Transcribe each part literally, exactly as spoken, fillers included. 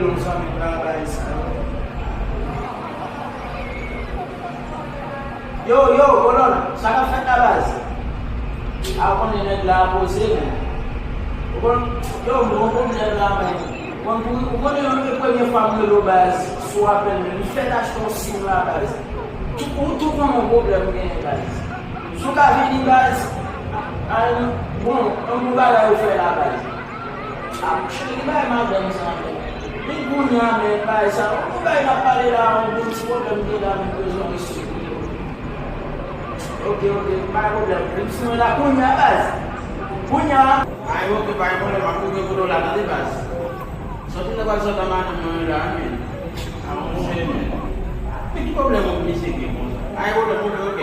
Yon zanmi travay sa yo. Yo, yo, kolòn, sa k ap fèt la, baz? A, konnen nèg la poze, men. Ou konn, yo, m gon pwoblèm la, men. Ou konn, ou konnen, yon premye fwa m rele w, baz, sou apèl, men. M fèk achte yon sim la, baz. Tou, ou tou konnen yon pwoblèm m genyen, baz. Si w ka vini, baz, al, bon, yon bon bagay ou fè la, baz. A, cheri, bay madanm sa, men. Vin kounye a, men, bay sa. Ou bay n ap pale la, yon bon ti pwoblèm gen la, men bezwen rezoud. Ok, ok, pa gen pwoblèm. Vin sou mwen la kounye a, baz. Kounye a. Ay, ok, pa gen pwoblèm, m ap koupe kote w la, tande, baz. Sòti nan pral sòt a madanm mwen la, men. A, monchè, men. Men ki pwoblèm yon misye gen konsa? Pa gen pwoblèm, ok, ok.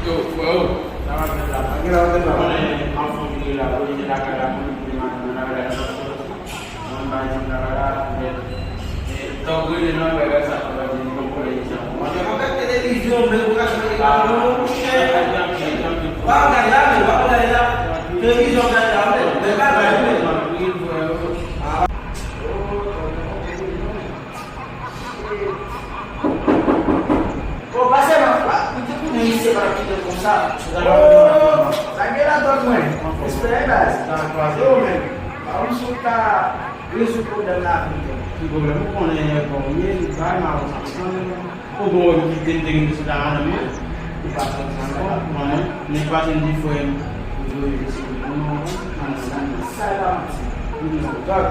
Yo, freo. Sa va fèt la? Tranquila, tranquila. Konnen anfòm li la, wi, li lakay la, mwen, li mwen, mwen, lakay la, mwen, bay ti travay la, mwen, e, tank rele nan bagay sa, travay li, konprann li, jan. Mwen, mwen, televizyon, men, mwen, mwen, mwen, mwen, mwen, mwen, bagay la, men, bagay la. Televizyon, bagay la, men, men, bagay, men. Wi, freo. Oh, pase nan, ah, m te konnen misye pa t kite konsa. Oh, sa gen ladan mwen. Respè, baz. Yo, men. Pa konn si w ka rezoud pwoblèm la avèk mwen. Ki pwoblèm? Ou konnen, bon, ye, li bay mawon sa, m sanble. Ou bon, m kite, m te gen sou ta madanm mwen. Ou pa sòti ankò, manman, nèg pase m di frè m, ou voye jesi pou mwen, manman, manman. Sa e pa manti. Wi, non. Gad,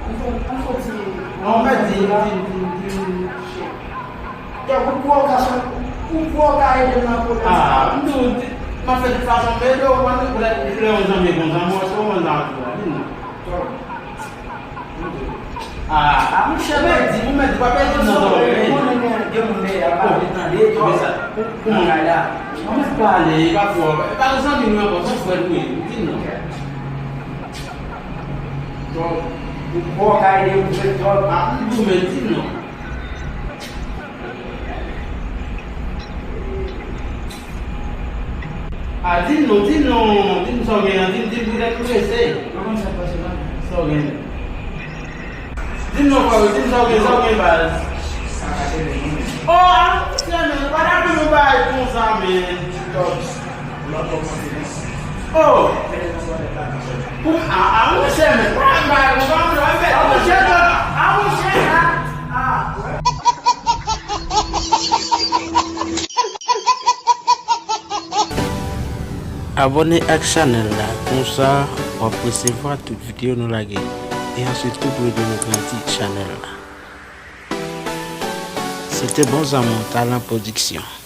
m fon, m fon ti. Non, mèt di, di, di, di. Gad, ou kwè w ka sòti, ou kwè w ka ede m nan pwoblèm sa? Ah, m di w, m ap fè tout fason m ede w, mwen, lè, lè yon zanmi konsa, mwen, se w mwen nan tou la, di non. Gad. Ah, ah, monchè, mèt di, ou mèt di, pa pèdi nan zòrèy. Konnen gen, gen moun dèyè a, pa vle tande, tò. Kòman? Nan kay la. Ou mèt pale, pa fò. E pa zanmi nou ankò, se frè nou ye. Di non. Tò, ou pò ka ede m jwe tò. Ah, m di w, mèt di non. Ah, di m non, di m non, di m sa w gen an, di m, di m poutèt m prese. Mwen konn sa k pase la. Sa w gen? Di m non, frè, di m sa w gen, sa w gen, baz. Oh, ah, monchè, men, pa t ap vin yon bagay konsa, men. Oh. Pou, ah, ah, monchè, men, pa t ap vin yon bagay konsa, men. Ah, monchè, ah, monchè, ah, ah. Abòne ak chanèl la, konsa w ap resevwa tout videyo nou lage. E answit tou pou ede nou grandi chanèl la. Se te Bon Zanmi w, Talan Pwodiksyon.